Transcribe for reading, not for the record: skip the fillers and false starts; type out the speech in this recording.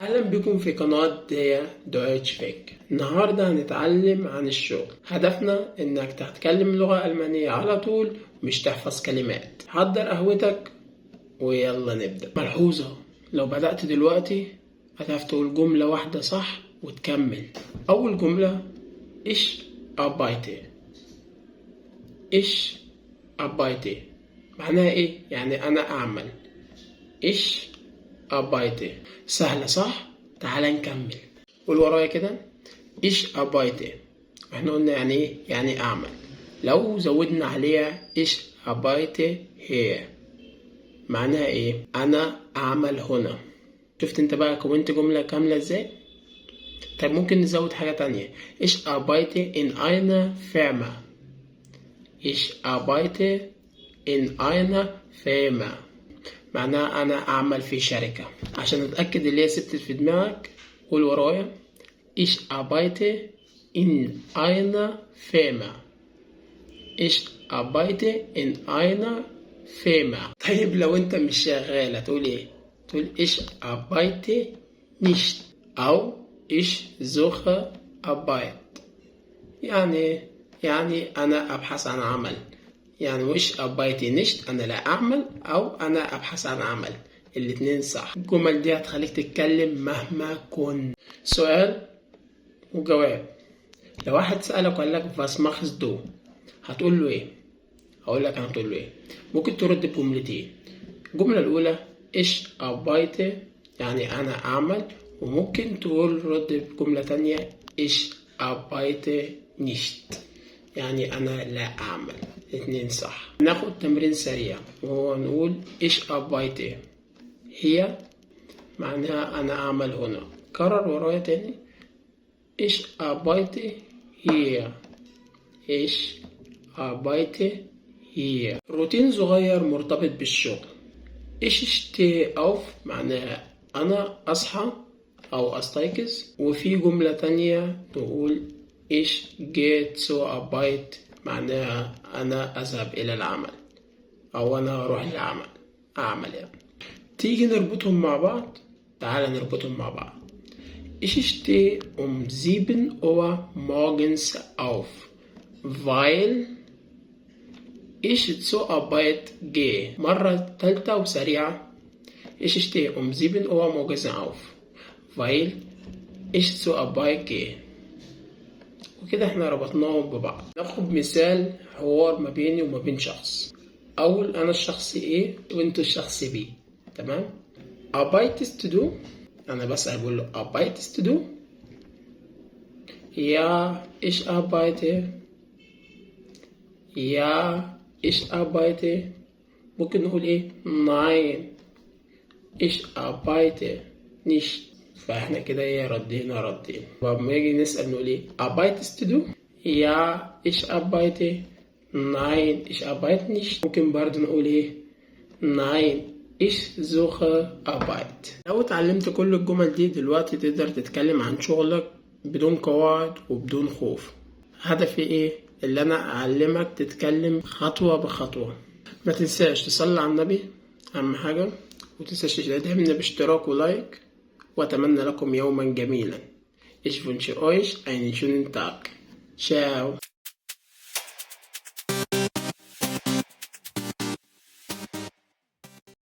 أهلا بكم في قناة Der Deutsch Weg. النهاردة هنتعلم عن الشغل. هدفنا إنك تتكلم لغة ألمانية على طول، مش تحفظ كلمات. حضر قهوتك ويلا نبدأ. ملحوظة: لو بدأت دلوقتي هتعرف تقول جملة واحدة صح وتكمل. أول جملة: Ich arbeite. Ich arbeite معناها إيه؟ يعني أنا أعمل. Ich arbeite، سهلة صح؟ تعال نكمل، قول ورايا كده: Ich arbeite. احنا قلنا يعني ايه؟ يعني أعمل. لو زودنا عليها Ich arbeite hier معناها ايه؟ أنا أعمل هنا. شفت انت بقى كونت جملة كاملة ازاي؟ طيب، ممكن نزود حاجة تانية: Ich arbeite in einer Firma. Ich arbeite in einer Firma معناها أنا أعمل في شركة. عشان أتأكد اللي هي ثبتت في دماغك، قول ورايا: Ich arbeite in einer Firma. Ich arbeite in einer Firma. طيب، لو أنت مش شغال هتقول إيه؟ تقول ich arbeite nicht أو ich suche Arbeit. يعني أنا أبحث عن عمل. يعني ich arbeite nicht، أنا لا أعمل، أو أنا أبحث عن عمل، الاتنين صح. الجمل دي هتخليك تتكلم مهما كنت. سؤال وجواب: لو واحد سألك وقال لك was machst du، هتقول له ايه؟ هقول لك انا هتقول له ايه. ممكن ترد بجملتين: الجملة الأولى ich arbeite، يعني أنا أعمل، وممكن تقول رد بجملة تانية ich arbeite nicht، يعني أنا لا أعمل. اتنين صح. ناخد تمرين سريع وهو نقول ich arbeite hier معناها أنا أعمل هنا. كرر ورايا تاني: Ich arbeite hier. Ich arbeite hier. روتين صغير مرتبط بالشغل: Ich stehe auf معناها أنا أصحى أو أستيقظ، وفي جملة تانية نقول Ich gehe zur Arbeit معناها أنا أذهب إلى العمل أو أنا أروح للعمل، أعمل يعني. تيجي نربطهم مع بعض؟ تعال نربطهم مع بعض. Ich stehe um 7 Uhr morgens auf, weil ich zur Arbeit gehe. مرة تالتة وسريعة: Ich stehe um 7 Uhr morgens auf, weil ich zur Arbeit gehe. وكده احنا ربطناهم ببعض. ناخد مثال حوار ما بيني وما بين شخص. أول أنا الشخص A وانتوا الشخص B، تمام؟ Arbeitest du؟ أنا بسأل، بقول له: Arbeitest du؟ Ja, ich arbeite. Ja, ich arbeite. ممكن نقول إيه؟ Nein, ich arbeite nicht. فاحنا كده ايه؟ ردينا ردين. لما يجي نسأل نقول ايه؟ Arbeitest du؟ Ja, ich arbeite. Nein, ich arbeite nicht. ممكن برضه نقول ايه؟ Nein, ich suche Arbeit. لو اتعلمت كل الجمل دي دلوقتي تقدر تتكلم عن شغلك بدون قواعد وبدون خوف. هدفي ايه؟ اللي انا اعلمك تتكلم خطوة بخطوة. ما تنساش تصلي على النبي، اهم حاجة، وتنساش تدعمنا باشتراك و like، واتمنى لكم يوما جميلا. Ich wünsche euch einen schönen Tag. Ciao.